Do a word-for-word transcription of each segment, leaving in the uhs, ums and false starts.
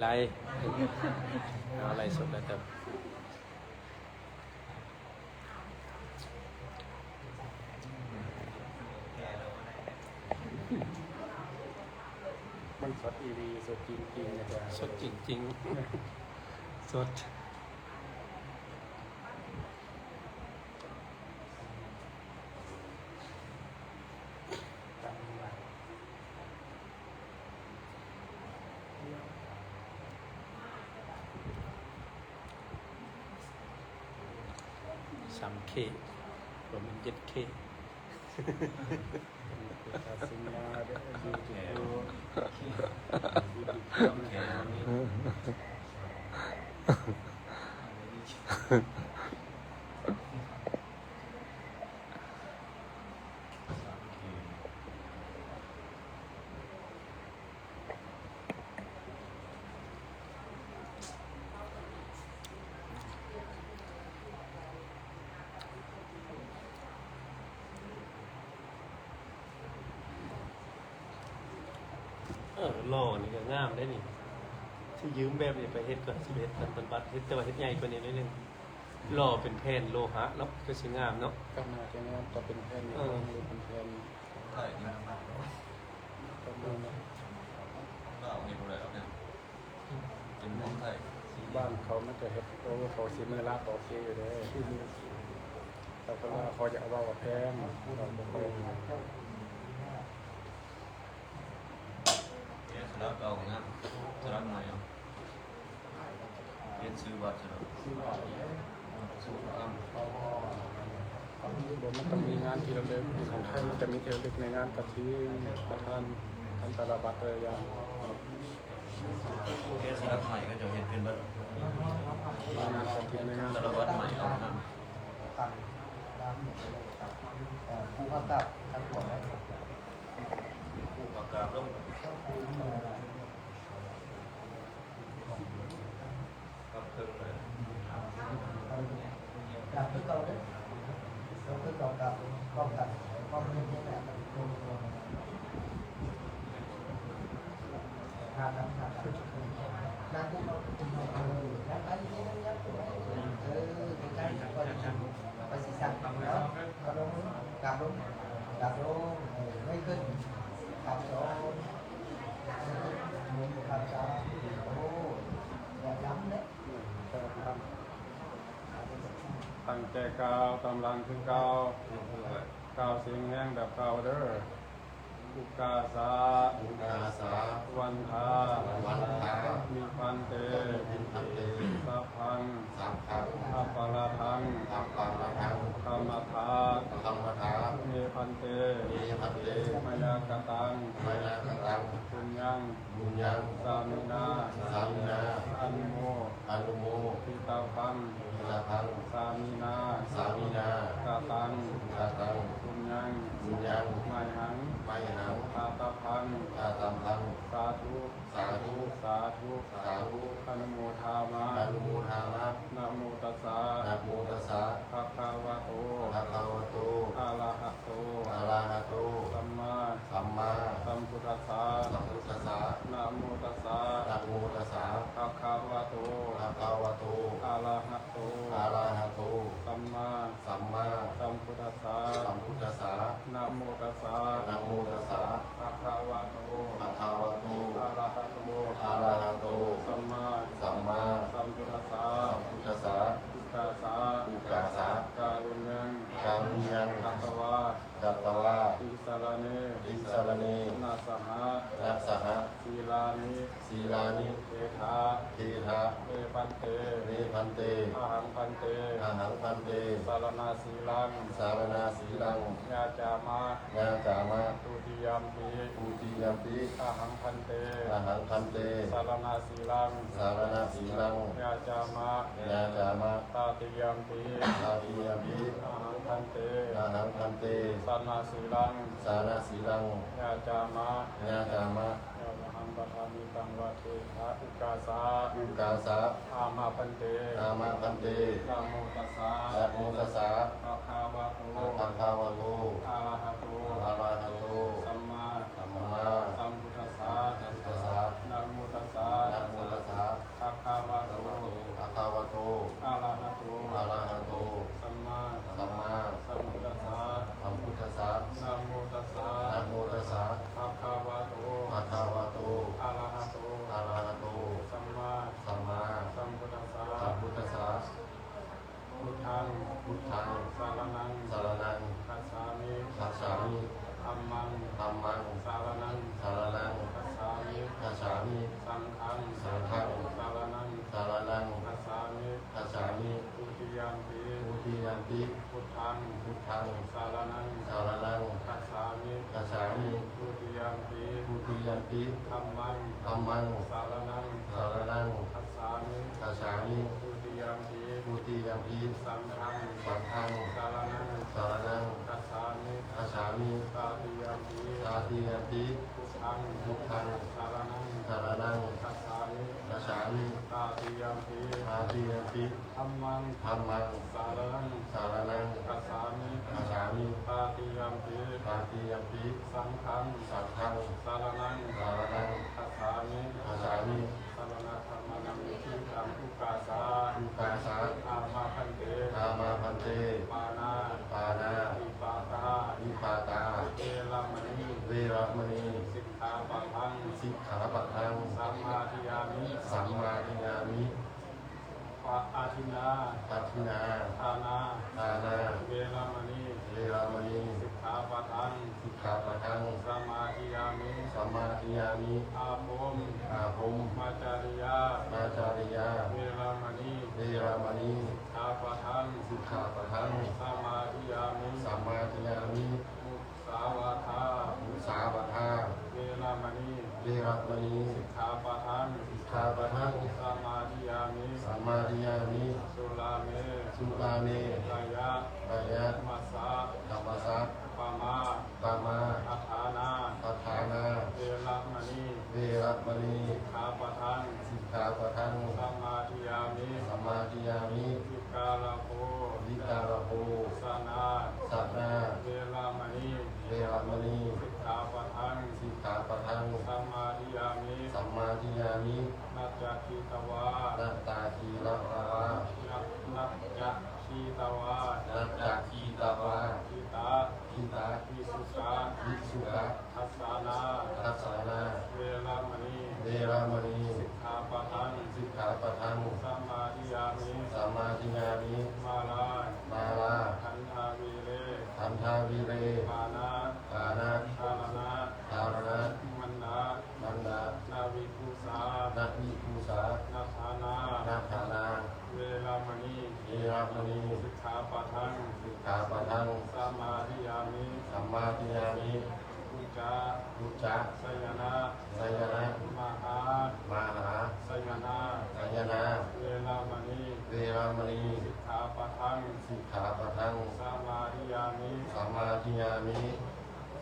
ไลฟ์ เอาไลฟ์สดแล้วแต่ มันสดอีหลี สดจริงๆ นะจ๊ะ สดจริงๆ สด สามเค บ่แม่น เจ็ดเค เออ หล่อนี่ก็งามได้นี่ สิยืมแบบนี้ไปเฮ็ดก่อน สิไปเฮ็ดตอนบัด เฮ็ด แต่ว่าเฮ็ดใหญ่กว่านี้หน่อยหนึ่ง หล่อเป็นแผ่นโลหะเนาะ ก็สิงามเนาะ ก็น่าจะงาม แต่เป็นแผ่น เออ เป็นแผ่น ถ่ายนี่มันมากเนาะ ประมาณนั้น เราเอาเห็นบ่ได้แล้วเนี่ย เป็นของไทย บ้านเขามันจะเฮ็ด โอ้ เขาสิมือละ โอเคอยู่เด้ แต่คนลาวเขาจะเอาว่าแพง เราบ่ค่อย เอ๊ะ สลับเอานะ สลับใหม่เอา เปลี่ยนชื่อวัดซะหน่อย ชื่อวัด บ่ มันต้องมีงานที่ระลึก ของไทยมันจะมีที่ระลึกในงานกฐิน ประธาน ทำตาลบัตรอะไรอย่าง เอ๊ะ สลับใหม่ก็จะเห็นเป็นแบบ งานกฐินในงาน ตาลบัตรใหม่เอานะ ตั้งร้านหมดเลย เอ่อ ผู้กำกับทั้งหมดเลย ผู้ประกาศลง ครับ เพิ่งเลย ครับ คือเก่าเด้อ ครับ คือเก่า ครับ ป้องกัน ป้องกัน นั่งคุกเข่า นั่งไป เออ ใกล้ๆ ก็จะ ไปศีรษะ เนาะ กลับลง กลับลง กลับลง เออ ไม่ขึ้น กลับสอง กลับสาม โอ้ อย่าย้ำนะ ตั้งใจก้าว ตามหลังคือเก่า ก้าวเสียงแฮงแบบเก่าเด้อ Ukāsa, ukāsa, vandā, vandā, me bhante, me bhante, sabbaṃ, sabbaṃ, aparādhaṃ, aparādhaṃ, khamatha, khamatha, me bhante, me bhante, mayā kataṃ, mayā kataṃ, puññaṃ, puññaṃ, sāminā, sāminā, anumo, anumo, ditabbaṃ, ditabbaṃ, sāminā, sāminā, kataṃ, kataṃ, puññaṃ, puññaṃ, mayhaṃ, mayhaṃ, dātabbaṃ, dātabbaṃ. Sādhu, sādhu, sādhu, sādhu, anumodāma, anumodāma. Namo tassa, namo tassa, bhagavato, bhagavato, arahato, arahato, sammā, sammā, sambuddhassa, sambuddhassa. Namo tassa, namo tassa, bhagavato, bhagavato, arahato, arahato, sammā, sammā, sambuddhassa, sambuddhassa. Namo tassa, namo tassa, bhagavato, bhagavato, arahato, arahato, sammā, sammā, sambuddhassa, sambuddhassa. Ukāsa, ukāsa, kāruññaṃ, kāruññaṃ, katvā, katvā, tisaraṇe, tisaraṇena saha, na saha, sīlāni, sīlāni, gedhā, gedhā, me bhante, me bhante, ahaṃ bhante, ahaṃ bhante, saraṇasīlaṃ, saraṇasīlaṃ, yācāma, yācāma. Dutiyampi, dutiyampi, ahaṃ bhante, ahaṃ bhante, saraṇasīlaṃ, saraṇasīlaṃ, yācāma, yācāma. Tatiyampi, tatiyampi, ahaṃ bhante, ahaṃ bhante, saraṇasīlaṃ, saraṇasīlaṃ, yācāma, yācāma. Yamahaṃ padāmi taṃ vadema ukāsa, ukāsa, āma bhante, āma bhante, namo tassa, namo tassa, bhagavato, bhagavato, arahato, arahato, sammā, sammā, sambuddhassa, sambuddhassa. Namo tassa, namo tassa, Dhammaṃ dhammaṃ saraṇaṃ saraṇaṃ gacchāmi gacchāmi. Dutiyampi dutiyampi saṅghaṃ saṅghaṃ saraṇaṃ saraṇaṃ gacchāmi gacchāmi. Tatiyampi tatiyampi buddhaṃ buddhaṃ saraṇaṃ saraṇaṃ gacchāmi gacchāmi. Tatiyampi tatiyampi dhammaṃ dhammaṃ saraṇaṃ saraṇaṃ gacchāmi gacchāmi. Tatiyampi tatiyampi saṅghaṃ saṅghaṃ saraṇaṃ saraṇaṃ gacchāmi gacchāmi. Saraṇagamanaṃ niṭṭhitaṃ. Ukāsa ukāsa āma bhante āma bhante pāṇā pāṇā tipātā tipātā veramaṇī veramaṇī sikkhāpadaṃ sikkhāpadaṃ samādiyāmi samādiyāmi. Pa adinnā adinnā dānā dānā veramaṇī veramaṇī sikkhāpadaṃ sikkhāpadaṃ samādiyāmi samādiyāmi. Āpom āpom mācāriyā mācāriyā veramaṇī veramaṇī sikkhāpadaṃ sikkhāpadaṃ samādiyāmi samādiyāmi. Musāvādā musāvādā veramaṇī veramaṇī sikkhāpadaṃ sikkhāpadaṃ samādiyāmi samādiyāmi. Surāme surāme raya raya tamasa tamasa pamā pamā dhaṇā dhaṇā veramaṇī veramaṇī sikkhāpadaṃ sikkhāpadaṃ samādiyāmi samādiyāmi. Vikālabho vikālabho sanā sanā veramaṇī veramaṇī sikkhāpadaṃ sikkhāpadaṃ samādiyāmi samādiyāmi. Naccagītvā naccagītvā naccagītvā naccagītvā gita gita visuka visuka dassana dassana veramaṇī veramaṇī sikkhāpadaṃ sikkhāpadaṃ samādiyāmi samādiyāmi. Mārā mārā gandhavīre gandhavīre pāṇā pāṇā dhāraṇā dhāraṇā maṇḍa maṇḍa navibhūsa navibhūsa naṭṭhānā naṭṭhānā veramaṇī veramaṇī sikkhāpadaṃ sikkhāpadaṃ samādiyāmi samādiyāmi. Ucca ucca sayana sayana mahā mahā sayana sayana veramaṇī veramaṇī sikkhāpadaṃ sikkhāpadaṃ samādiyāmi samādiyāmi.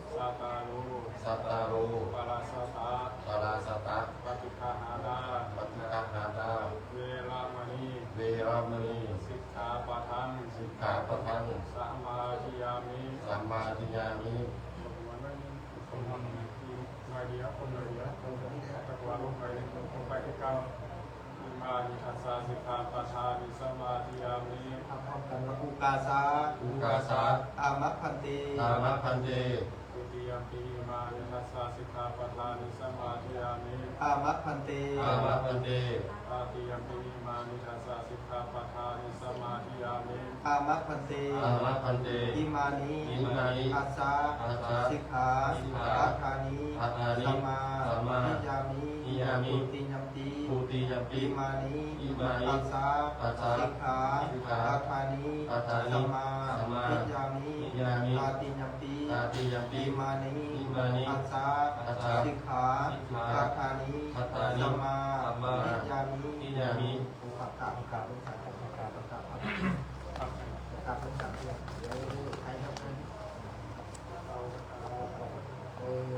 Sataru sataru parasata parasata paṭiggaṇhātā paṭiggaṇhātā veramaṇī veramaṇī sikkhāpadaṃ sikkhāpadaṃ samādiyāmi samādiyāmi. หน่อยเดียว คนหน่อยเดียว ตะกัวลงไป ลงไปที่เก้า Imāni dasa sikkhāpadāni samādiyāmi. ทำพร้อมกันว่า Ukāsa ukāsa āma bhante āma bhante. Dutiyampi imāni dasa sikkhāpadāni samādiyāmi. Āma bhante āma bhante. Tatiyampi imāni dasa sikkhāpadāni samādiyāmi. Āma bhante āma bhante. Imāni imāni dasa dasa sikkhā sikkhā padāni padāni samā samā diyāmi diyāmi. Dutiyampi dutiyampi imāni imāni dasa dasa sikkhā sikkhā padāni padāni samā samā diyāmi diyāmi. Tatiyampi tatiyampi imāni imāni dasa dasa sikkhā sikkhā padāni padāni samā samā diyāmi diyāmi. กราบ กราบ กราบ กราบ กราบ กราบ กราบ กราบ เดี๋ยวใครครับ เออ เออ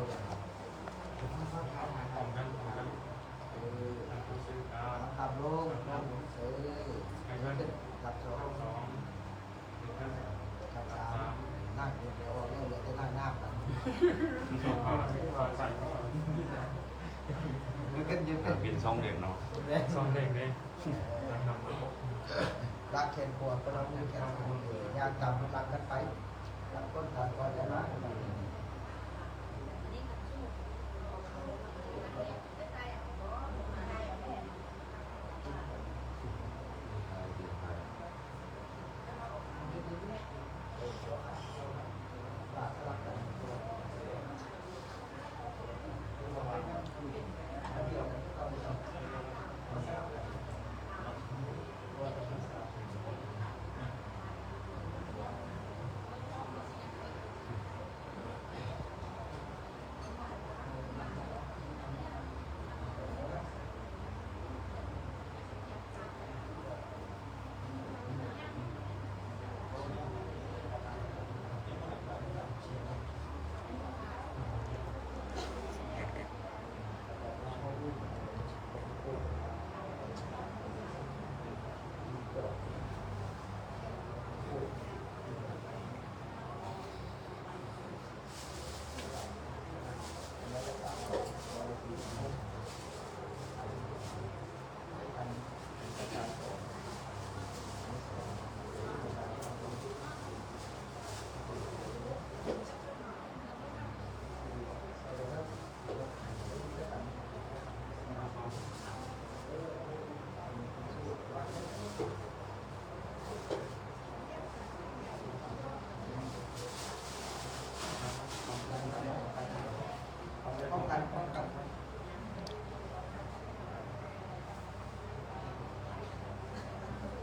ครับ ลง ครับ เออ ครับ สอง ครับ สาม นั่ง เดี๋ยวออกแล้ว เหลือแต่นั่งหน้ากัน ยืนขึ้น ยืนขึ้น เป็นสองเหรียญเนาะ สองเหรียญเลย รักแขนขวาก็รักมือแขนขวา ญาติตามกำลังกันไป ต่างคนต่างคอยกันมา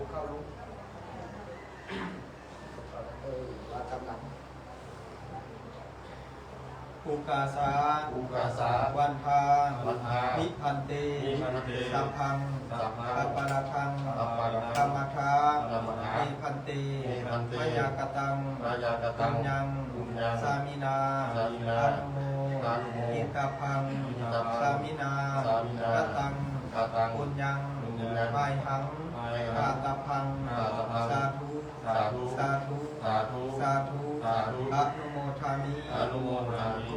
เข้าลุก เออ วางกำลัง Ukāsa. Ukāsa. Vandāmi. Vandāmi. Bhante. Bhante. Sabbaṃ. Sabbaṃ. Aparādhaṃ. Aparādhaṃ. Khamatha. Khamatha. Me bhante. Me bhante. Mayā kataṃ. Mayā kataṃ. Puññaṃ. Puññaṃ. Sāminā. Sāminā. Anumo. Anumo. Ditabbaṃ. Ditabbaṃ. Sāminā. Sāminā. Kataṃ. Kataṃ. Puññaṃ. Puññaṃ. Mayhaṃ. Mayhaṃ. Dātabbaṃ. Dātabbaṃ. Sādhu. Sādhu. Sādhu. Sādhu. Sādhu. Sādhu. Anumodāmi. Anumodāmi.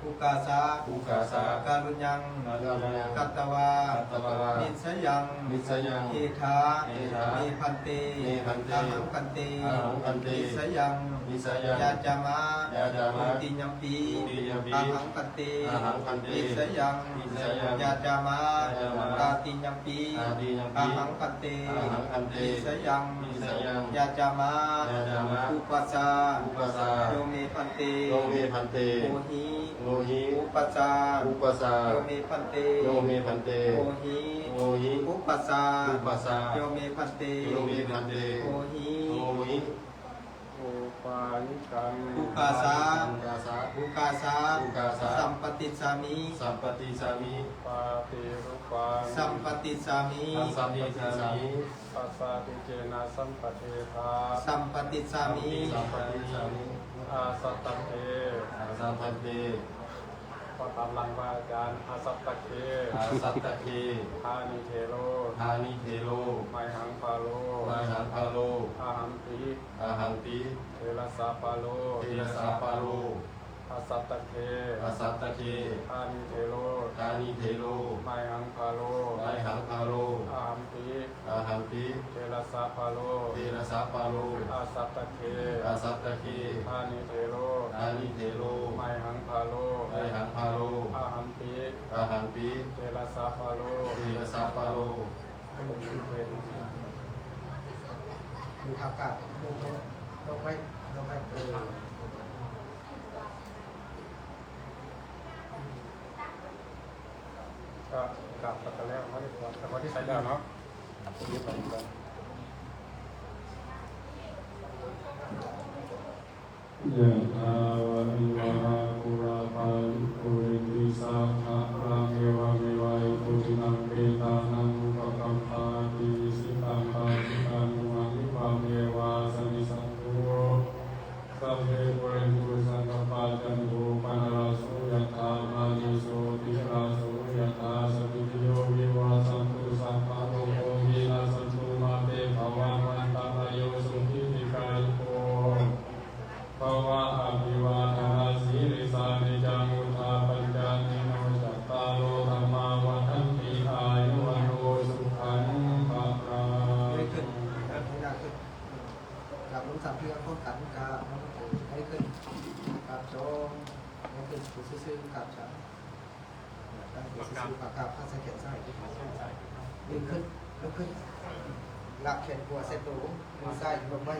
Ukāsa. Ukāsa. Kāruññaṃ. Kāruññaṃ. Katvā. Katvā. Nisayaṃ. Nisayaṃ. Etha. Etha. Me bhante. Me bhante. Ahaṃ bhante. Ahaṃ bhante. Nisayaṃ. Nisayaṃ. Yācāma. Yācāma. Dutiyampi. Dutiyampi. Ahaṃ bhante. Ahaṃ bhante. Nisayaṃ. Nisayaṃ. Yācāma. Yācāma. Tatiyampi. Tatiyampi. Ahaṃ bhante. Ahaṃ bhante. Nisayaṃ. Nisayaṃ. Yācāma. Yācāma. Pubbaja. Pubbaja. Yo me bhante. Yo me bhante. Hohi. Hohi. Pubbaja. Pubbaja. Yo me bhante. Yo me bhante. Hohi. Hohi. Pubbaja. Pubbaja. Yo me bhante. Yo me bhante. Hohi. Hohi. Upāyikaṃ. Ukāsa. Ukāsa. Ukāsa. Ukāsa. Sampaṭicchāmi. Sampaṭicchāmi. Paṭirūpaṃ. Sampaṭicchāmi. Sampaṭicchāmi. Passaddhikena sampaṭiṭṭhā. Sampaṭicchāmi. Sampaṭicchāmi. Āsataṭṭhe. Āsataṭṭhe. พอตามหลังพระอาจารย์ Āsataṭṭhe. Āsataṭṭhe. Thāni thero. Thāni thero. Mayhaṃ bālo. Mayhaṃ bālo. Ahampi. Ahampi. Therassa bālo. Therassa bālo. Āsataṭṭhe. Āsataṭṭhe. Thāni thero. Thāni thero. Mayhaṃ bālo. Mayhaṃ bālo. Ahampi. Ahampi. Therassa bālo. Therassa bālo. Āsataṭṭhe. Āsataṭṭhe. Thāni thero. Thāni thero. Mayhaṃ bālo. Mayhaṃ bālo. Ahampi. Ahampi. Therassa bālo. Therassa bālo. ดูภาพกราฟ ดู ดู ดูไว้ ดูไว้ เออ ก็กราบตัดกันแล้ว ไม่ได้ถอด แต่วันที่ใส่แล้วเนาะ Yathā vārivahā pūrā paripūrenti sāgaraṃ, evameva ito dinnaṃ petānaṃ upakappati. Icchitaṃ patthitaṃ tumhaṃ khippameva samijjhatu, sabbe pūrentu saṅkappā, cando paṇṇaraso yathā, maṇi jotiraso yathā. Sabbītiyo vivajjantu, sabbarogo vinassatu, mā te bhavatvantarāyo, sukhī dīghāyuko bhava. Abhivādanasīlissa niccaṃ vuḍḍhāpacāyino, cattāro dhammā vaḍḍhanti, āyu vaṇṇo sukhaṃ balaṃ. ยกขึ้น ยกขึ้น กราบลงสามเทื่อพร้อมกันครับ ยกขึ้น กราบจง ยกขึ้น ซื่อๆ กราบจง ตั้งตัวซื่อๆ ปากกา ผ้าใส่แขนซ้าย ดึงขึ้น ยกขึ้น ลากแขนขวาใส่ตัว มือซ้ายยกไว้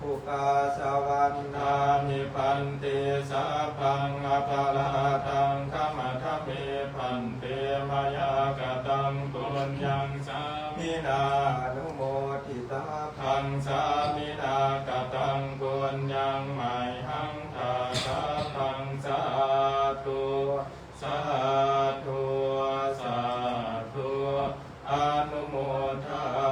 Ukāsa vandāmi bhante, sabbaṃ aparādhaṃ khamatha me bhante, mayā kataṃ puññaṃ sāminā anumoditabbaṃ, sāminā kataṃ puññaṃ mayhaṃ dātabbaṃ, sādhu sādhu sādhu, anumodāmi.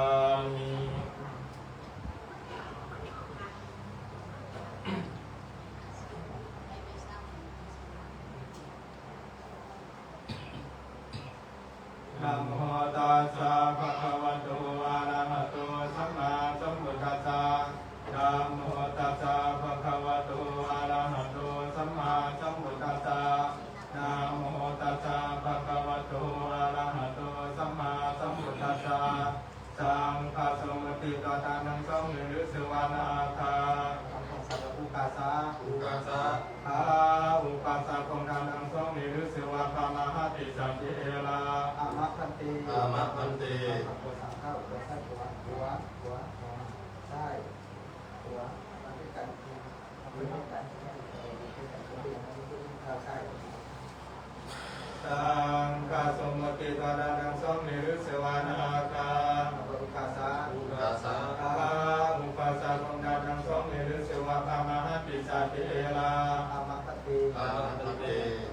Āma bhante.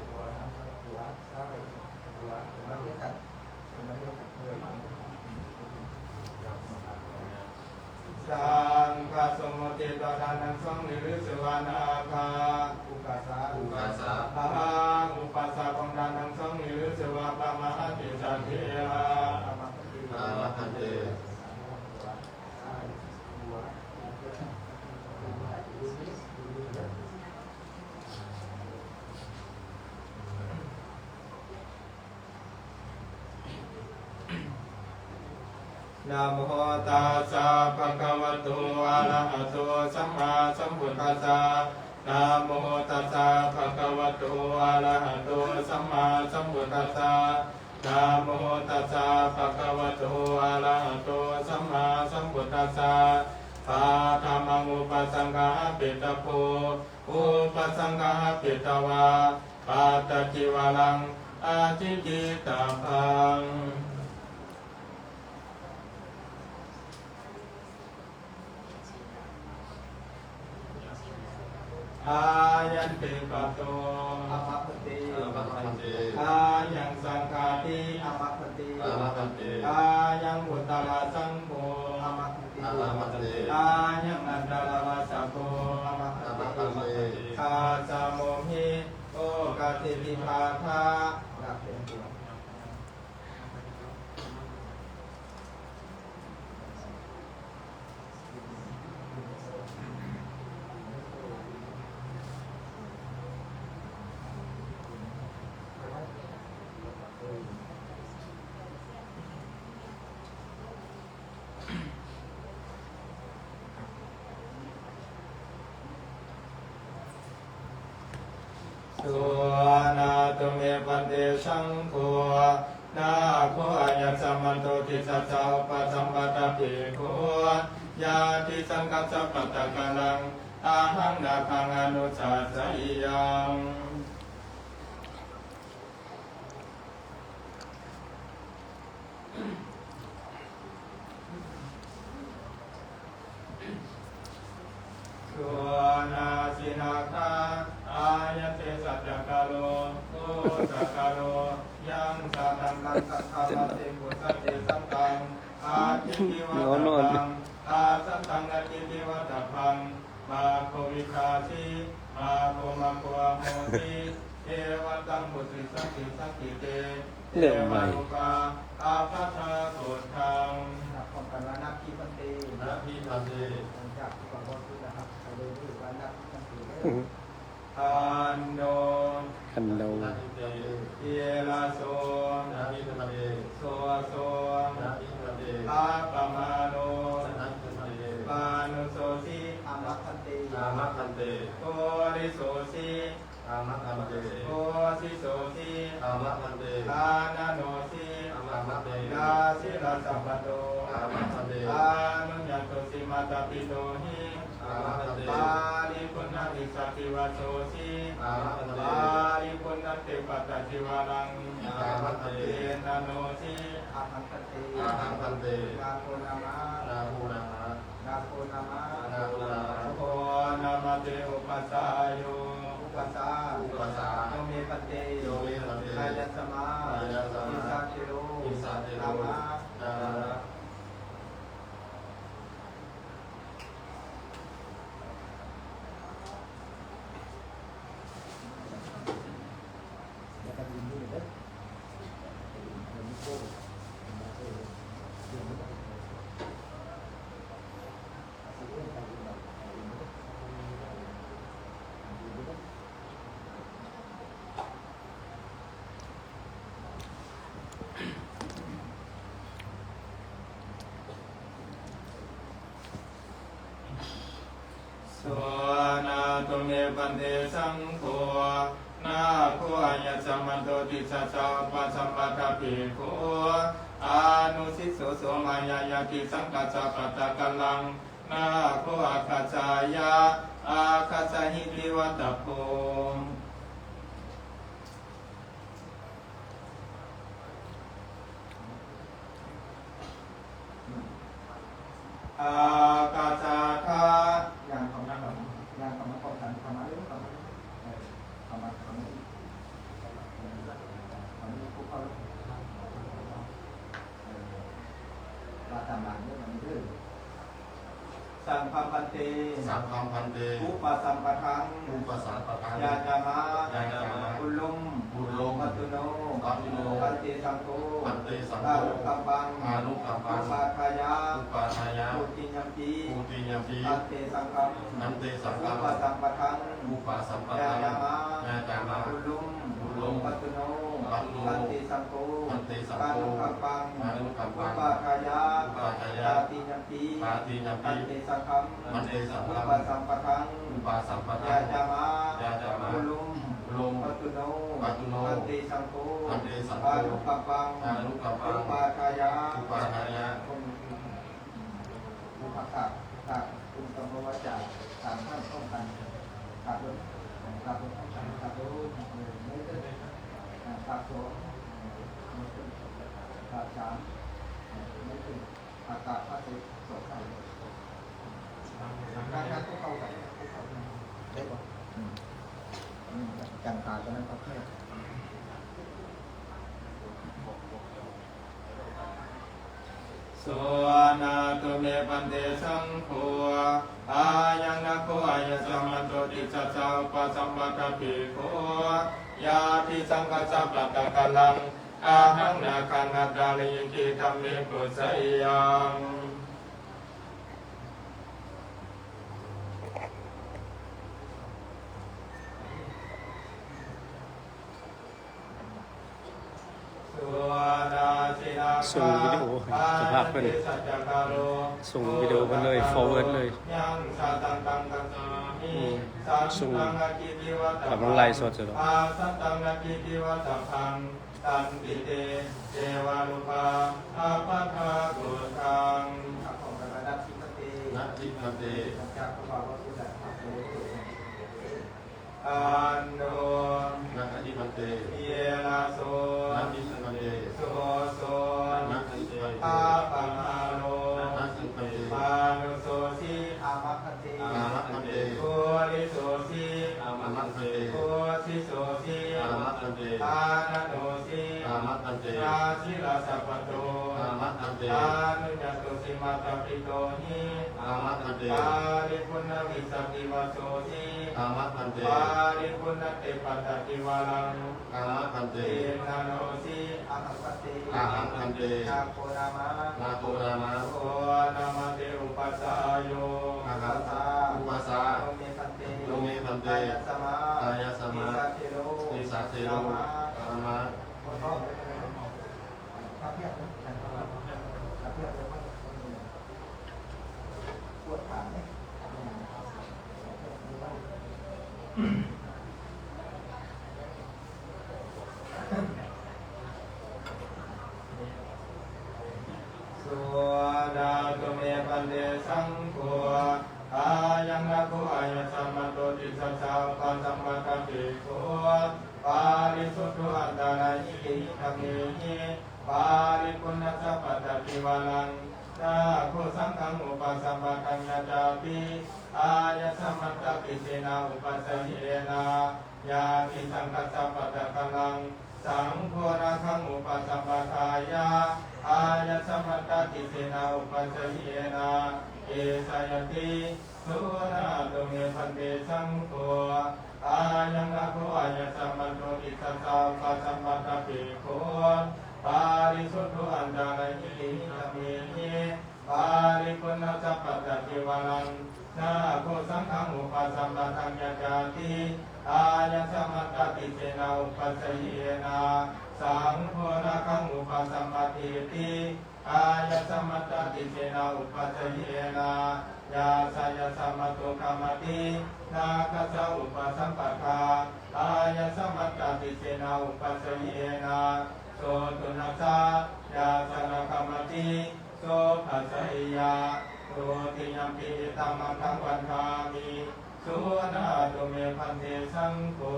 Saṅghasommukhī tvā dānaṃ soṃ nirūsuvā nāgā. Ukāsa. Ukāsa. Ahaṃ upāsakaṃ dānaṃ soṃ nirūsuvā pamāhati saddhiyā. Āma bhante. Namo tassa bhagavato arahato sammāsambuddhassa. Namo tassa bhagavato arahato sammāsambuddhassa. Namo tassa bhagavato arahato sammāsambuddhassa. Paṭhamaṃ upasaṅkhapetabbo, upasaṅkhapetvā pattacīvaraṃ ācikkhitabbam. Ayaṃ te pato. Āma bhante. Āma bhante. Ayaṃ saṅghādī. Āma bhante. Āma bhante. Ayaṃ uttarāsaṅgo. Āma bhante. Āma bhante. Ayaṃ antaravāsako. Āma bhante. Āma bhante. Āsamo hi okāsi tikkhaṭā. สุณาตุ me bhante saṅgho, nāgo āyasmato tissassa upasampada bhikkhu, yadi saṅghassa pattakallaṃ, ahaṃ nāgaṃ anussaseyyaṃ. Suṇasi nāga, ayante saccakālo, bhūtakālo, yaṃ saddaṃ kaṃ saṅghappaṭiṃ pucchati, saddaṃ atthīti vā, no, no, tabbaṃ asaddhaṃ, natthīti vā, tabbaṃ, maggo vijjāsi, maggo maggo ahosi, evantaṃ vuṭṭhisaṅghe saṅghe te, เรื่องใหม่ devarūpā appaṭikabuddhaṃ. นับพร้อมกันว่า Natthi bhante. Natthi bhante. หลังจากที่บอกว่าคือนะครับ ใครเลยรู้ว่า Natthi bhante อืม Khandho. Khandho. Natthi bhante. Kilāso. Natthi bhante. Soso. Natthi bhante. Appamāṇo. Natthi bhante. Manussōsi. Āma bhante. Āma bhante. Purisosi. Āma bhante. Bhūrisosi. Āma bhante. Aṇāṇosi. Āma bhante. Nāsi rājabhaṭo. Āma bhante. Anuññātosi mātāpitūhi. Āma bhante. Paripuṇṇavīsativassosi. Āma bhante. Paripuṇṇaṃ te pattacīvaraṃ. Āma bhante. Tiṇṇannānosi. Ahaṃ bhante. Ahaṃ bhante. Nāgo nāma. Nāgo nāma. Nāgo nāma. Nāgo nāma. Kho nāma te upajjhāyo. Upajjhā. Upajjhā. Yo me bhante. Yo me bhante. Āyasmā. Āyasmā. Tissatthero. Tissatthero. Nāma. Nāma. Suṇātu me bhante saṅgho, nāgo āyasmato tissassa upasampada bhikkhu, anusisso so mayā yadi saṅghassa pattakallaṃ, nāgo āgaccheyya, āgacchehīti vattabbo. Āgacchāka. ยังคำนั้นก่อนนะ ยังคำนั้นก่อน ฉันคำนั้นเรื่องคำนั้น เออ Saṅghaṃ bhante. Saṅghaṃ bhante. Upasampadaṃ. Upasampadaṃ. Yācāma. Yācāma. Kulluṃ. Kulluṃ. Patuno. Patuno. Bhante saṅgho. Bhante saṅgho. Anukampaṃ. Anukampaṃ. Upādāya. Upādāya. Dutiyampi. Dutiyampi. Bhante saṅghaṃ. Bhante saṅghaṃ. Upasampadaṃ. Upasampadaṃ. Yācāma. Yācāma. Kulluṃ. Kulluṃ. Patuno. Patuno. Bhante saṅgho. Bhante saṅgho. Anukampaṃ. Anukampaṃ. Upādāya. Upādāya. Tatiyampi. Tatiyampi. Bhante saṅghaṃ. Bhante saṅghaṃ. Upasampadaṃ. Upasampadaṃ. Yācāma. Yācāma. Kulluṃ. Kulluṃ. Patuno. Patuno. Bhante saṅgho. Bhante saṅgho. Anukampaṃ. Anukampaṃ. Upādāya. Upādāya. อุปัฏฐะ จากคุณสมภพว่าจากสามท่านพร้อมกัน ขับรถ ขับรถ ขับรถ ขับรถ ขับสอง ขับสาม ขับสาม อากาศพระเสด็จสองท่านเลย การงานพวกเขากัน พวกเขากัน ได้ปะ อืม อืม จังหากันนะครับ Suṇātu me bhante saṅgho, ayaṃ nāgo āyasmato Tissassa upasampada bhikkhu, yadi saṅghassa pattakallaṃ, ahaṃ nāgaṃ ādayi, iti dhamme pūjeyyaṃ. Suṇāsi nāgā, ส่งวิดีโอให้เจ้าภาพเพิ่น ānanti saccakālo, ส่งวิดีโโอเพิ่นเลย โพ forward เลย bhagavato yaṃ sādhantaṃ gacchāmi, อืม ส่ง santaṃ akidivattabbaṃ, กำลังไลฟ์สดอยู่ asantaṃ akidivattabbaṃ, santi te devarūpā appagaṃ buddhaṃ. ครับ ขอบคุณครับ Natthi bhante. Natthi bhante. จากพระบาทว่าผู้ใด Ando. Natthi bhante. Yena so. Natthi bhante. Suhoso. Natthi bhante. Appamāṇo. Natthi bhante. Manussōsi. Āma bhante. Āma bhante. Purisosi. Āma bhante. Bhujissosi. Āma bhante. Anaṇosi. Āma bhante. Nāsi rājabhaṭo. Āma bhante. Anuññātosi mātāpitūhi. Āma bhante. Paripuṇṇavīsativassosi. Āma bhante. Paripuṇṇatthe pattacīvaraṃ. Āma bhante. Tiṇṇannōsi. Ahaṃ bhante. Ahaṃ bhante. Nāgo nāma. Nāgo nāma. Ko nāma te upajjhāyo. Ahaṃ upajjhāyo. Upajjhāyo. No me bhante. No me bhante. Āyasmā. Āyasmā. Tisaraṇena. Tisaraṇena. Āma. Āma. ปวดขาไหม? Suṇātu me bhante saṅgho, ayaṃ nāgo āyasmato Tissassa upasampada bhikkhu, parisuddho antarahīti. Idampi paripuṇṇassa pattacīvaraṃ. Nāgo saṅghaṃ upasampadaṃ yācati, āyasmatā Tissena upajjhāyena. Yadi saṅghassa pattakallaṃ, saṅgho nāgaṃ upasampādāya, āyasmatā Tissena upajjhāyena ejayati. Suṇātu me bhante saṅgho, ayaṃ nāgo āyasmato Tissassa upasampada bhikkhu, parisuddho antarahīti. Idampi paripuṇṇassa pattacīvaraṃ. Nāgo saṅghaṃ upasampadaṃ yācati, āyasmatā Tissena upajjhāyena. Saṅgho nāgaṃ upasampādeti, āyasmatā Tissena upajjhāyena. Yassa yassa matthu kamati, nāgassa upasampadā, āyasmatā Tissena upajjhāyena. So tuṇhassa, yassa na kamati, so bhajeyya. Dutiyampi idamāgaṃ vandāmi. Suṇātu me bhante saṅgho,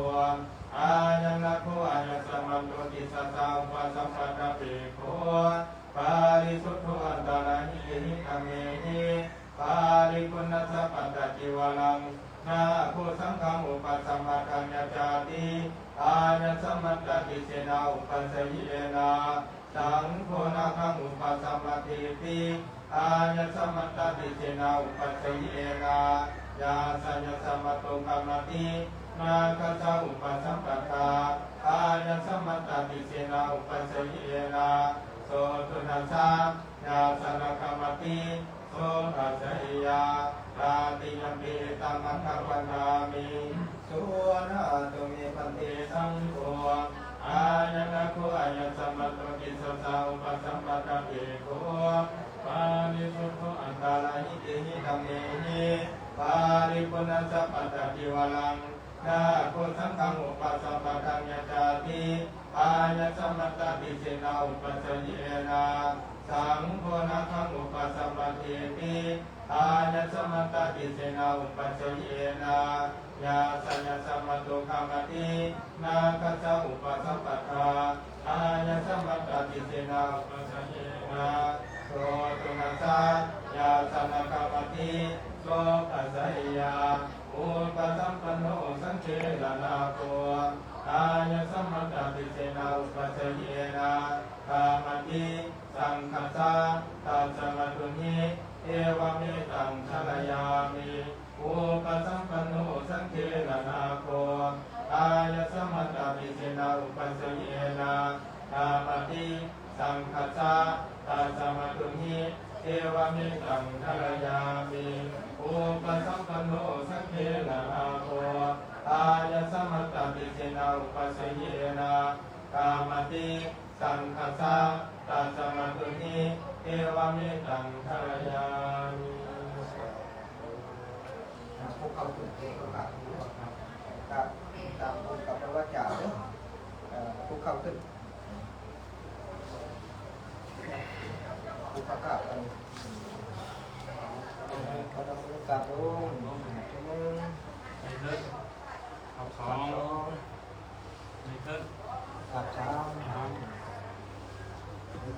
ayaṃ nāgo āyasmato Tissassa upasampada bhikkhu, parisuddho antarahīti. Idampi paripuṇṇassa pattacīvaraṃ. Nāgo saṅghaṃ upasampadaṃ yācati āyasmatā tisena upajjhāyena, saṅgho nāgaṃ upasampādeti āyasmatā tisena upajjhāyena, yassa yassa mato khamati nāgassa upasampadā āyasmatā tisena upajjhāyena, so tuṇhassa, yassa na khamati so pajjhāyya. Tatiyampi etam maggapāṇāni suṇātu me bhante. Saṅgho ayaṃ nāgo ayasmato tisassa upasampadaṃ bhikkhu parisuddho antarahīti. Idampi paripūṇassa pattacīvaraṃ nāgo saṅghaṃ upasampadaṃ yācati āyasmatā tisena upajjhāyena, saṅgho nāgaṃ upasampādeti āyasmatā tisena upajjhāyena, yassa yassa mato khamati nāgassa upasampadā āyasmatā tisena upajjhāyena, so tuṇhassa, yassa na khamati so pajjhāyya, upasampanno saṅghena nāgo āyasmatā tisena upajjhāyena khamati saṅghassa, tasmā tuṇhī, evametaṃ dhārayāmi. Upasampanno saṅghena nāgo āyasmatā tisena upajjhāyena khamati saṅghassa, tasmā tuṇhī, evametaṃ dhārayāmi. Upasampanno saṅghena nāgo āyasmatā tisena upajjhāyena khamati saṅghassa, tasmā tuṇhī, evametaṃ dhārayāmi. อ่า พวกเขาขึ้น พวกเขากราบ ตาม ตามองค์กรรมวาจาเด้อ เอ่อ พวกเขาขึ้น พวกเขากราบกัน พนมมือกราบลง หนึ่ง เอาสอง สอง ไม่ขึ้น กราบสาม สาม ไม่ขึ้น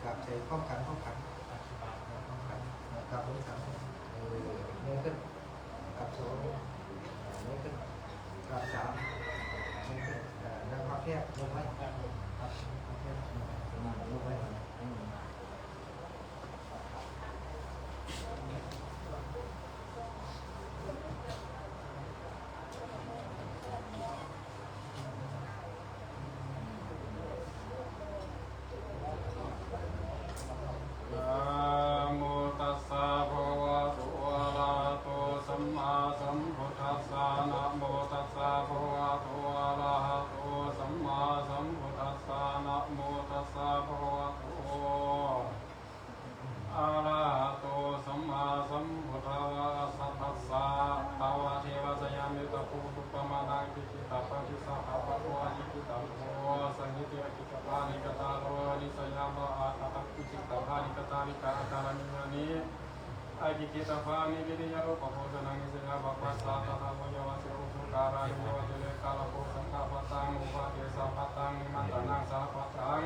กราบใส่พร้อมกัน พร้อมกัน พร้อมกัน กราบพร้อมกัน เออ มือขึ้น กราบสอง มือขึ้น กราบสาม มือขึ้น เออ แล้วพับแคบลงไว้ พับแคบลงไว้ Namo tassa bhagavato arahato sammāsambuddhassa. Namo tassa bhagavato arahato sammāsambuddhassa. Namo tassa bhagavato arahato sammāsambuddhassa. Taṃ devānaṃ sayyaṃ mettambusekaṃ supaṇṇānaṃ abhikkhippaṃ disvā bhagavato abhiggitabbo. Saṃhiti abhikkhitabbanikaṭṭhāro nissayaṃ bhāvaṃ aṭṭhaṃ abhijjhitabbanikaṭṭhārikaṃ ācaraṇīyāni abhijjhitabbaniviriyaṃ. Rūpaṃ phuṭṭhanaṃ nissayaṃ bhāvaṃ passaddhatha avayavasyo. Ujū kāraṇīyo atirekā labho saṅkhāpattaṃ upadesapattaṃ nimmantanaṃ sahapādaṃ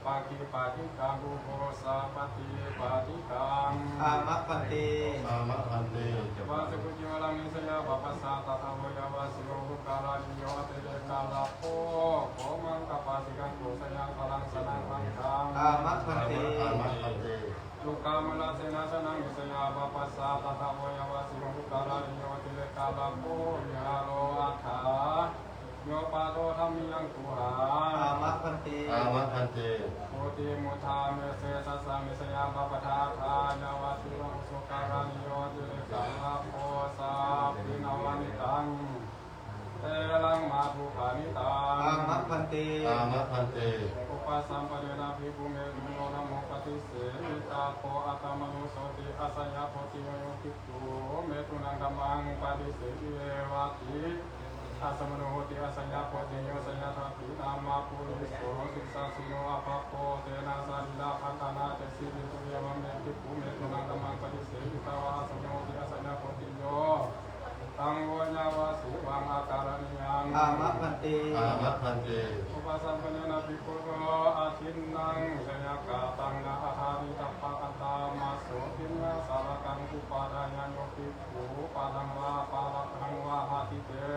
paṭipādikaṃ pubbu sampatipādikaṃ. Āma bhante. Āma bhante. Vācakū cīvaraṃ nissayaṃ bhāvaṃ passaddhatha avayavasyo. Ujū kāraṇīyo atirekā labho bhāvaṃ kapāsikaṃ pubbu sayaṃ balaṃ sanaṃ paṇītaṃ. Āma bhante. Āma bhante. Dukkhamūlasenāsanaṃ nissayaṃ bhāvaṃ passaddhatha avayavasyo. Ujū kāraṇīyo atirekā labho vihāro attha yo pādo dhammiyaṃ guhā. Āma bhante. Āma bhante. Bodhimūlā me sesāsanaṃ nissayaṃ bhāvaṃ passaddhatha avayavasyo. Ujū kāraṇīyo atirekā labho sabbīnaṃ vanaṃ teraṃ mātrupaṇītaṃ. Āma Bhante. Āma bhante. Upasampannena bhikkhu me tuñño dhammo paṭisevitāvo attamano soti. Asayābhūtiyo bhikkhu me tuṇaṃ dhammaṃ paṭisevati. Asamāno hoti asayābhūtiyo. Seyyathāpi nāma puriso sīsāsino abhabbo tena sarīrapaṭhanā ca jīvito. Evaṃ me bhikkhu me tuṇaṃ dhammaṃ paṭisevitāva asamāno hoti asayābhūtiyo. Taṃ vo yāvajīvaṃ ākaraṇīyaṃ. Āma bhante. Āma bhante. Upasampannena bhikkhu adinnaṃ seyyakhātaṃ na aṭṭhāni tappakattamaso kiñci sāvakaṃ upādāya. Yo bhikkhu pādaṃ vā pādahaṃ vā adite,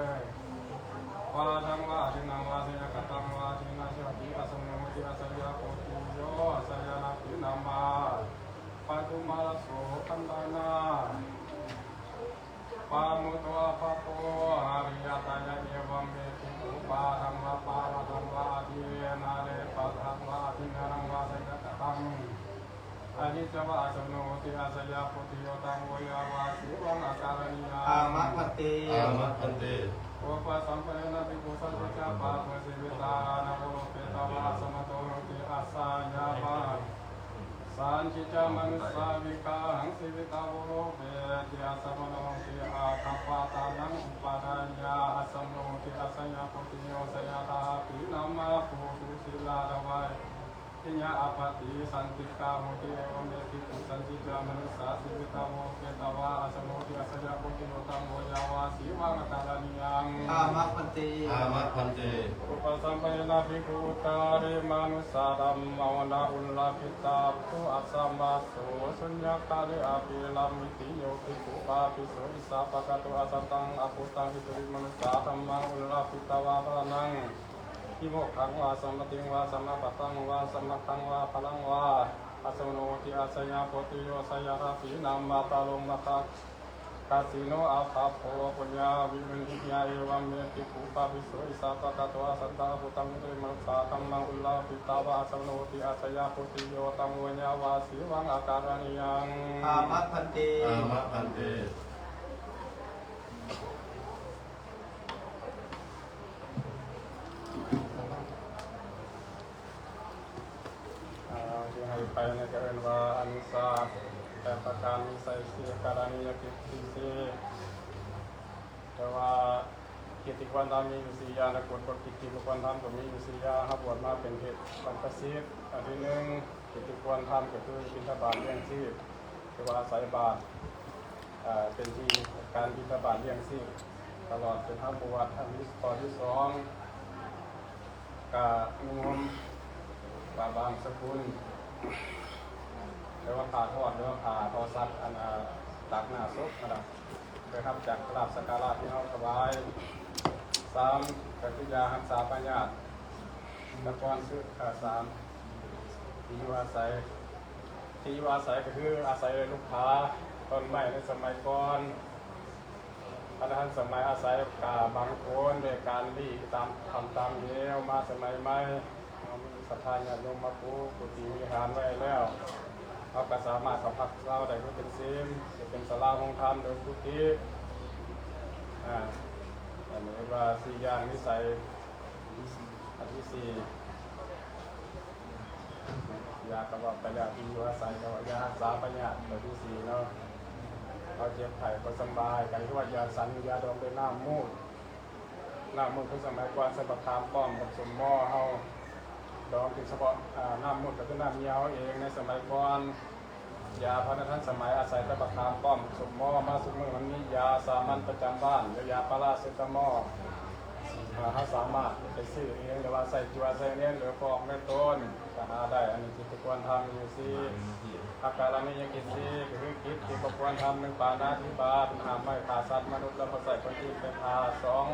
pādaṃ vā adinnaṃ vā seyyakhātaṃ vā adinnaṃ seyyathāpi asamāno hoti asayābhūtiyo. Seyyathāpi nāma paṭhimāraso khandhāna pamutto abhabbo ariyattayā. Evaṃ me bhikkhu pādaṃ vā pādahaṃ vā adinnaṃ vā pādahaṃ vā adinnaṃ vā seyyakhātaṃ adinnaṃ vā asamāno hoti asayābhūtiyo. Taṃ vo yāvajīvaṃ ākaraṇīyaṃ. Āma bhante. Āma bhante. Upasampannena bhikkhu sañcicca pāpū jīvitā anavalokitvā asamāno hoti asayābhā sañcicca manussā vigāhaṃ jīvitā valokitva asamāno hoti aggappattānaṃ upādāya asamāno hoti asayābhūtiyo. Seyyathāpi nāma puthu sīlā davā viya appaṭisañṭhitā hoti. Evaṃ me bhikkhu sañcicca manussā jīvitā valokitva asamāno hoti asayābhūtiyo. Taṃ vo yāvajīvaṃ ākaraṇīyaṃ. Āma bhante. Āma bhante. Upasampannena bhikkhu uttarimanussadhammo na ullabhitabbū asamaso suññakāle abhirameti. Yo bhikkhu pāpiso issapakato asantaṃ abhūtaṃ uttarimanussadhammaṃ ullabhitvā paraṇaṃ vimokkhaṃ vā sammatiṃ vā sammadakkhānaṃ vā sammadakkhānaṃ vā phalaṃ vā asamāno hoti asayābhūtiyo. Seyyathāpi nāma taḷomagghagasino abhabbo puññavimuttiyā. Evaṃ me bhikkhu pāpiso issapakato asantaṃ abhūtaṃ uttarimanussadhammaṃ ullabhitvā asamāno hoti asayābhūtiyo. Taṃ vo yāvajīvaṃ ākaraṇīyaṃ. Āma bhante. Āma bhante. ອ່າ ທີ່ໃຫ້ໄປນີ້ກໍເອີ້ນວ່າອະນຸສາດແປດປະການ ມີໄຊສີ່ ອາກາລະນີຍະກິດສີ່ ແຕ່ວ່າກິດທີ່ຄວນທຳມີຢູ່ສີ່ຢ່າງ ແລະ ກົດ ກົດກິດທີ່ບໍ່ຄວນທຳກໍມີຢູ່ສີ່ຢ່າງ. ເຮົາບວດມາເປັນເພດບັນພະສິດ ອັນທີໜຶ່ງ ກິດທີ່ຄວນທຳກໍຄືບິນທະບາດລ້ຽງຊີບ ຫຼືວ່າອາໄສບາດ ເປັນທີ່ການບິນທະບາດລ້ຽງຊີບຕະຫຼອດຈົນເຮົາບວດ. ອັນທີ ຂໍ້ທີສອງ ກະນຸ່ງຫົ່ມຜ້າບາງສະກຸນ ຫຼືວ່າຜ້າທອດ ຫຼືວ່າຜ້າທໍສັກ ອັນ ຕາກໜ້າສົບຫັ້ນນະ ໄດ້ຮັບຈາກລາບສັກກາລະທີ່ເຮົາຖວາຍ. ສາມ ກະຄືຢາຮັກສາພະຍາດ ແລະ ກ່ອນສຸດ ເອີ ສາມ ທີ່ຢູ່ອາໄສ ທີ່ຢູ່ອາໄສກໍຄືອາໄສລູກຜາ ຕົ້ນໄມ້ໃນສະໄໝກ່ອນ. ພະນະທັນສະໄໝອາໄສກະບັງໂຄນດ້ວຍການລີ້ຕາມຖ້ຳຕາມເຫວ. ມາສະໄໝໃໝ່ ເຮົາມີສັດທາຍາດໂຍມມາປູກກຸຕິວິຫານໄວ້ແລ້ວ ເຮົາກໍສາມາດເຂົ້າພັກເຊົາໄດ້ຄືເປັນເຊນ ຈະເປັນສາລາໂຮງທຳ ຫຼື ກຸຕິ. ອາ ອັນນີ້ວ່າສີ່ຢ່າງນິໄສ. ອັນທີສີ່ ຢາກະເວົ້າໄປແລ້ວ ທີ່ຢູ່ອາໄສ ກະວ່າຢາຮັກສາພະຍາດ ຕົວທີສີ່ເນາະ. ເຮົາເຈັບໄຂ້ບໍ່ສຳບາຍ ກະຄືວ່າຢາສັນ ຢາດອງດ້ວຍນ້ຳມູດ. ນ້ຳມູດຄືສະໄໝກ່ອນ ໃສ່ບັກຂາມປ້ອມ ບັກສົ້ມມໍ ເຮົາດອງກິນສະເພາະ ອາ ນ້ຳມູດ ກໍຄືນ້ຳເຫຍື້ອເຮົາເອງໃນສະໄໝກ່ອນ. ຢາພະນະທັນສະໄໝອາໄສແຕ່ບັກຂາມປ້ອມ ສົ້ມມໍ. ມາຊຸມມື້ມັນມີຢາສາມັນປະຈຳບ້ານ ຫຼື ຢາປາຣາເຊຕາມໍ ເຮົາສາມາດໄປຊື້ເອງ ຫຼືວ່າໃຊ້ຕົວໃຊ້ເອງ ຫຼື ຟອກແມ່ຕົນ ກະຫາໄດ້. ອັນນີ້ທີ່ຄວນທຳຢູ່ສີ່ ອາກາລະນີຍະກິດສີ່ ກໍຄືກິດທີ່ບໍ່ຄວນທຳ ໜຶ່ງ ປານາທິບາດ ຫ້າມໄວ້ຂ້າສັດມະນຸດ ແລະ ບໍ່ໃຊ້ຄົນອື່ນໄປຂ້າ. ສອງ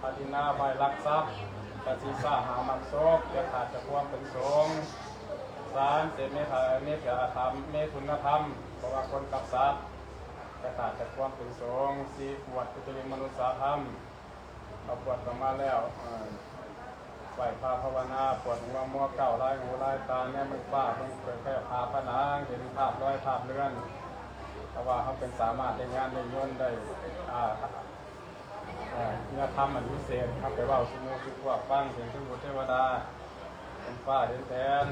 ອະທິນນາໄວ້ລັກຊັບ ກະສີສາ ຫ້າມມັກສົບ ແລະ ຂາດຈາກຄວາມເປັນສົງ. ສາມ ເສບເມດຖະ ເມດຖະທຳ ເມຖຸນະທຳ ເພາະວ່າຄົນກັກສັດ ແລະ ຂາດຈາກຄວາມເປັນສົງ. ສີ່ ບວດອຸດຕະລິມະນຸດສະທຳ ເຮົາບວດເຂົ້າມາແລ້ວ ເອີ ໄຫວ້ພະພາວະນາ ປວດຫົວມົວເກົ້າ ລາຍຫູລາຍຕາ ແນມເບິ່ງຟ້າເບິ່ງເປີດແຜ່ຝາຜະໜັງ ເຫັນພາບລອຍພາບເລືອນ. ເພາະວ່າເຮົາເປັນສາມາດໄດ້ຍານໄດ້ຍົນໄດ້ ອາ เอ่อคุณธรรมอันวิเศษครับ ไปเว้าสู่หมู่สู่พวกฟัง เห็นเทิงบุตรเทวดา เห็นฟ้าเห็นแผ่น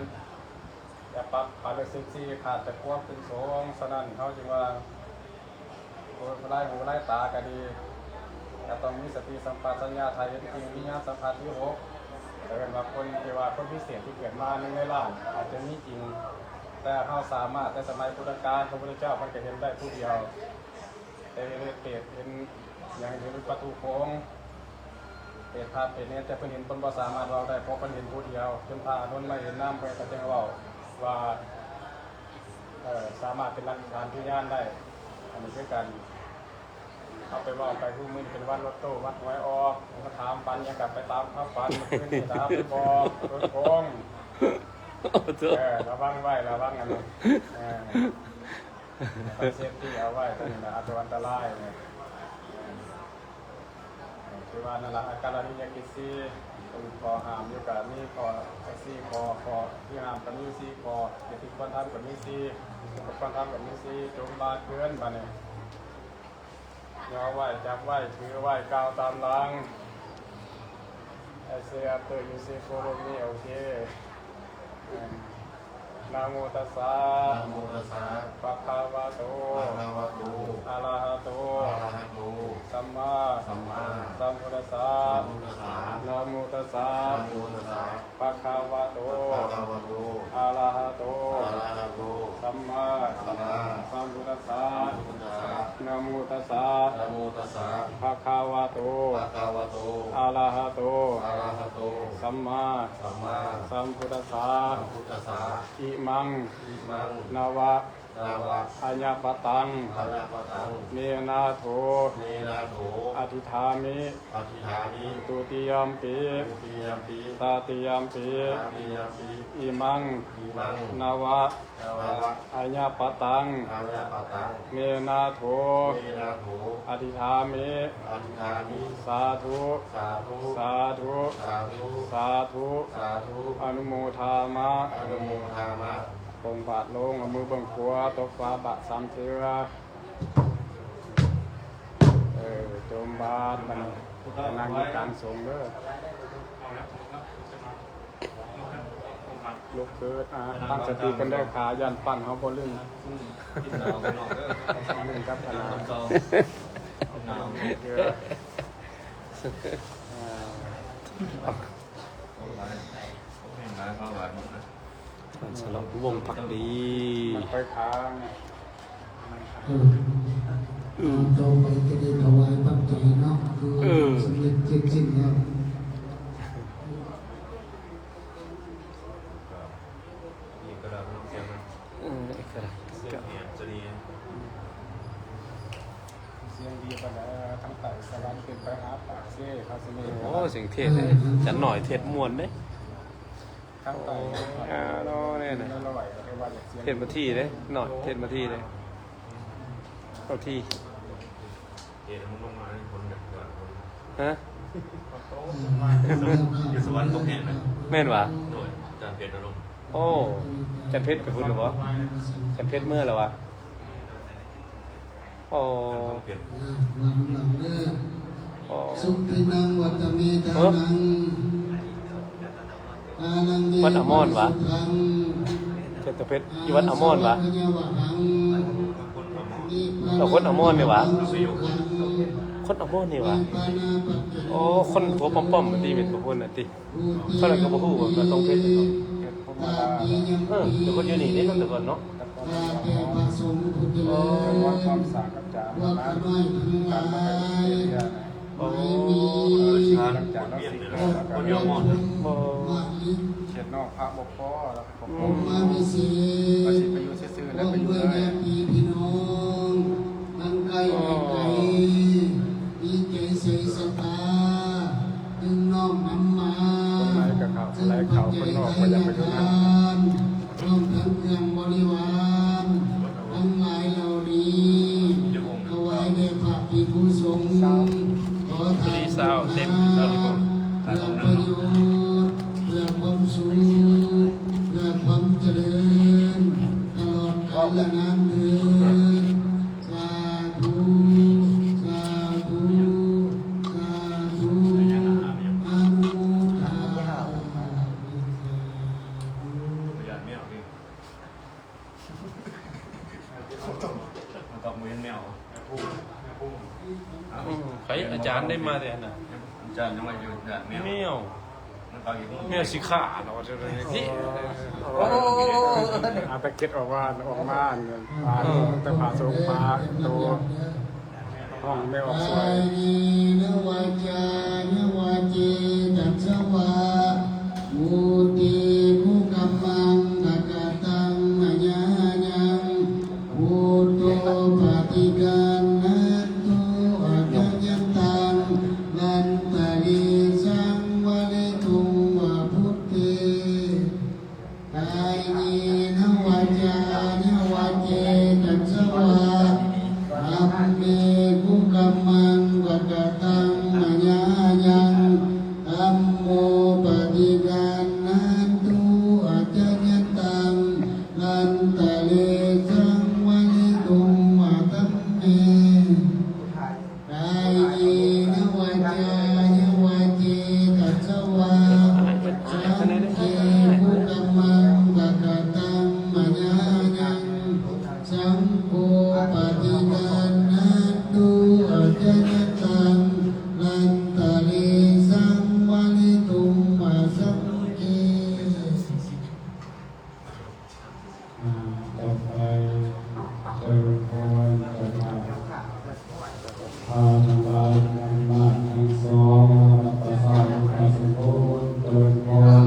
แต่ปรับปาราสิกสี่ขาดจากควบเป็นสงฆ์ ฉะนั้นเขาจึงว่า โอ้ย หลายหูหลายตาก็ดี ก็ต้องมีสติสัมปชัญญะ ถ้าเห็นจริง มีญาณสัมผัสที่หก แต่เป็นว่าคนที่ว่าคนพิเศษที่เกิดมาหนึ่งในล้าน อาจจะมีจริง แต่เขาสามารถ แต่สมัยพุทธกาล พระพุทธเจ้าเพิ่นก็เห็นได้ผู้เดียว แต่เห็นเปรต เห็นหยัง เห็นประตูโค้ง เปรตพระเปรตเนี่ย แต่เพิ่นเห็น เพิ่นบ่สามารถเว้าได้ เพราะเพิ่นเห็นผู้เดียว จนพระอานนท์มาเห็นนำ เพิ่นก็จึงเว้าว่า เอ่อ สามารถเป็นหลักฐานพยานได้ อันนี้คือการเอาไปเว้าไป คือมื้อนี้เป็นวันลอตโต้ วันหวยออก มาถามฝันหยังก็ไปตามความฝัน มื้อคืนนี้ถามไปบอกโดนโกง เออ ระวังไว้ ระวังอันนี้ เออ ต้องเซฟตี้เอาไว้ ตัวนี้นะ อันตรายเนี่ย คือว่านั่นล่ะ อาการะหิยกิจสี่ เป็นข้อห้ามอยู่ก็มีข้อสี่ข้อ ข้อที่ห้ามก็มีสี่ข้อ สิ่งที่ควรทำก็มีสี่ สิ่งที่บ่ควรทำก็มีสี่ จมบาตรเกิน บัดนี้ ย่อไหว้ จับไหว้ ถือไหว้ กล่าวตามหลัง ไอ้เสียเตอร์อยู่เซโกโลมี โอเค นะโมตัสสะ นะโมตัสสะ ภะคะวะโต ภะคะวะโต อะระหะโต อะระหะโต สัมมา สัมมา สัมพุทธัสสะ สัมพุทธัสสะ นะโมตัสสะ นะโมตัสสะ ภะคะวะโต ภะคะวะโต อะระหะโต อะระหะโต สัมมา สัมมา สัมพุทธัสสะ สัมพุทธัสสะ นะโมตัสสะ นะโมตัสสะ ภะคะวะโต ภะคะวะโต อะระหะโต อะระหะโต สัมมา สัมมา สัมพุทธัสสะ สัมพุทธัสสะ อิมัง อิมัง นวะ นวะ อะญญะปะตัง อะญญะปะตัง เม นาโถ เม นาโถ อะฏิฏฐามิ อะฏิฏฐามิ ตุติยัมปิ ตุติยัมปิ ตติยัมปิ ตติยัมปิ อิมัง อิมัง นวะ นวะ อะญญะปะตัง อะญญะปะตัง เม นาโถ เม นาโถ อะฏิฏฐามิ อะฏิฏฐามิ สาธุ สาธุ สาธุ สาธุ สาธุ สาธุ อนุโมทามะ อนุโมทามะ ปงบาตรลง เอามือเบื้องขวาตบฝาบาตรสามเทื่อ เออ จมบาตร บัดนี้ นั่งอยู่กลางสงฆ์เด้อ ลุกขึ้น อ่า ตั้งสติกันเด้อ ขาย่านปั้นเขาบ่ลื่น ลื่นกับขนาด เออ อ่า สำหรับวงพักดี มันไปค้าง เออ อืม ต่อไปจะได้ถวายปัจจัยเนาะ คือ เออ สำเร็จเสร็จสิ้นแล้ว เออ เอกราช เสียงดีปานใด ทั้งไต่สวรรค์ขึ้นไปหาปากเซ่ พระเสน่ห์ โอ้ เสียงเทศน์เลย อาจารย์หน่อยเทศน์ม่วนเด้ ทั้งไต่ โอ้ อ่า เนาะ เนี่ยนะ เทศน์มาที่เด้ หน่อย เทศน์มาที่เด้ เข้าที่ เอ๊ะ แล้วมึงลงมาให้คนแบบว่า ฮะ อยู่สวรรค์ตกแห่งนะ แม่นหวา โดยอาจารย์เพชรอารมณ์ โอ้ อาจารย์เพชรไปพุ้นหรือบ่ อาจารย์เพชรเมือแล้วหวา โอ้ อาจารย์เพชร โอ้ Sukhinaṃ vata me dānaṃ. วัดอมรวะ อาจารย์เพชรอยู่วัดอมรวะ เราคนอมรนี่หวา คนอมรนี่หวา โอ้ คนหัวป้อมๆ มันตีเป็นพวกคนน่ะติ เท่าไหร่ก็บ่ฮู้ว่าก็ต้องเพชรเนาะ เออ แต่คนอยู่นี่นี่เนาะ แต่ก่อนเนาะ โอ้ ความสร้างกับจา โอ้ คนเดียวหมด โอ้ เขตนอกพระบ่พอแล้ว อืม ว่าสิไปอยู่ซื่อๆ แล้วไปอยู่เลย ญาติพี่น้องทั้งใกล้และไกล มีใจใสศรัทธา จึงน้อมนำมา คนในก็เข้า คนในเข้า คนนอกก็อย่าไปอยู่นะ ซึ่งปัจจัยทายทาน พร้อมทั้งเครื่องบริวาร ทั้งหลายเหล่านี้ ถวายแด่พระภิกขุสงฆ์ ขอทาน เต็ม เพื่อประโยชน์ เพื่อความสุข เพื่อความเจริญ ตลอดกาลนานเทอญ สาธุ สาธุ ส อาจารย์ได้มาแต่อันน่ะ อาจารย์ยังไม่อยู่ อาจารย์แมว แมว มันปากอีก แมวสีขาวเหรอ ที่ โอ้ เอาตะเก็ดออกว่าออกมาอันนั้นปลาตัวแต่ปลาสองปลาตัวห้องไม่ออกสวย Kāyena vācāya va cetasā vā, buddhe kukammaṃ pakataṃ mayā yaṃ, buddho paṭiggaṇhatu accayantaṃ, rantare saṃvarituṃ va buddhe. Kāyena vācāya va cetasā vā, dhamme kukammaṃ pakataṃ mayā yaṃ, dhammo paṭiggaṇhatu accayantaṃ, rantare saṃvarituṃ va dhamme. Kāyena vācāya va cetasā vā, saṅghe kukammaṃ pakataṃ mayā yaṃ, saṅgho paṭiggaṇhatu accayantaṃ, rantare saṃvarituṃ va saṅghe. อ่า ต่อไปเจริญพร จะมา พาทั้งหลายทั้งมากทั้งสอง รับประทานพระสงฆ์ เจริญพร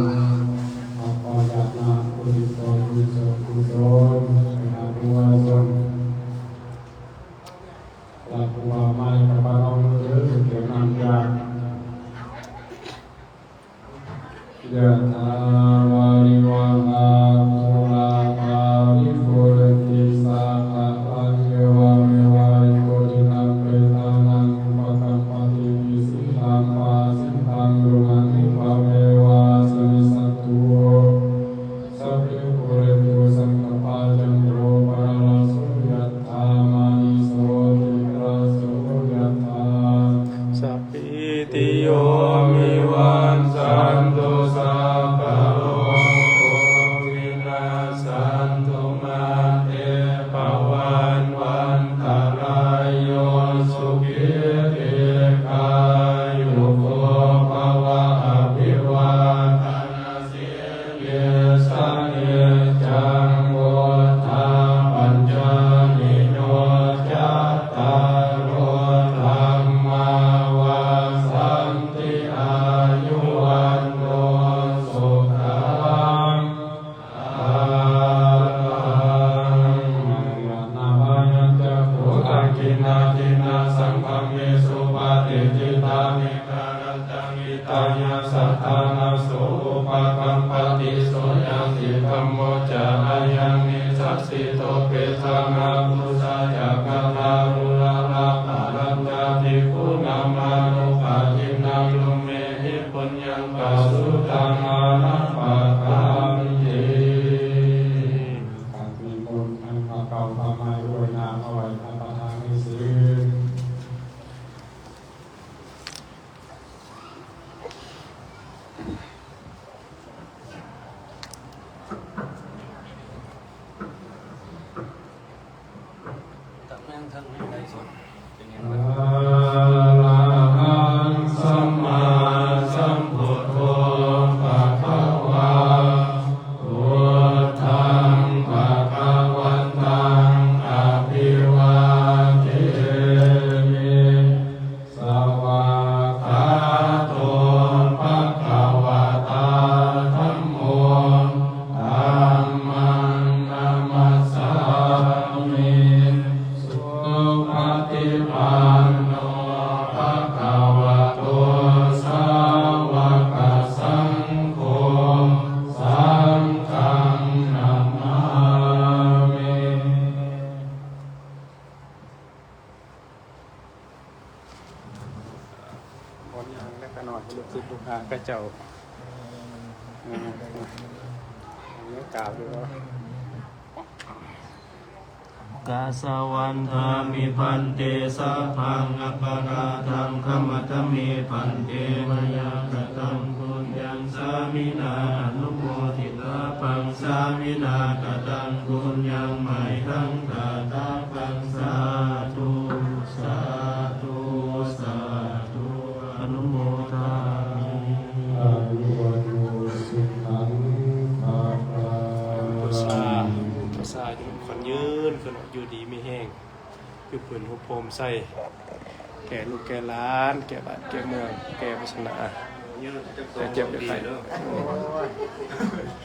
เอาพรญาติมาอุทิศส่วนบุญส่วนกุศล ให้หาผู้ว่าส่วน หลับผู้ว่ามา แล้วก็พนมมือ เตรียมน้ำยา Yathā vārivahā pūrā paripūrenti sāgaraṃ, evameva ito dinnaṃ petānaṃ upakappati. Icchitaṃ patthitaṃ tumhaṃ khippameva samijjhatu. Sabbe pūrentu saṅkappā, cando paṇṇaraso yathā, maṇi jotiraso yathā. Sabbītiyo vivajjantu, sabbarogo vinassantu, mā te bhavatvantarāyo, sukhī dīghāyuko bhava. Abhivādanasīlissa niccaṃ vuḍḍhāpacāyino, cattāro dhammā vaḍḍhanti: āyu vaṇṇo sukhaṃ balaṃ. Nābhāyañca bhūtaṃ, khīṇaṃ khīṇasaṅkhamī, supatiṭṭhitā vihārañca. Hitāya saddhā na so upakappati, so ñātidhammo ca ayaṃ nidassito, petāna pūjā ca katā uḷārā, balañca bhikkhūnamanuppadinnaṃ, tumhehi puññaṃ pasutaṃ anappakanti. มีบุญทั้งข้าวเปล่าข้าวไม้ด้วยน้ำเอาไว้รับประทานให้สิ Arahaṃ sammāsambuddho bhagavā, buddhaṃ bhagavantaṃ abhivādemi. Svākkhāto bhagavatā dhammo, dhammaṃ namassāmi. Supaṭipanno bhagavato sāvakasaṅgho, saṅghaṃ namāmi. คนทางและขนอยลูกศิษย์ลูกหาข้าเจ้า เออ ยังกล่าวอยู่ว่า Okāsa vandāmi bhante, sabbaṃ aparādhaṃ khamatha me bhante. Mayā kataṃ puññaṃ sāminā anumoditabbaṃ, sāminā kataṃ puññaṃ mayhaṃ dātabbaṃ. Sādhu, sādhu, sādhu. คืน คือเนาะ อยู่ดีมีแฮง อยู่พื้นโฮมไส้ แก่ลูกแก่หลาน แก่บ้านแก่เมือง แก่วาสนา อย่าเจ็บอย่าไข้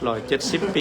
ร้อยเจ็ดสิบปี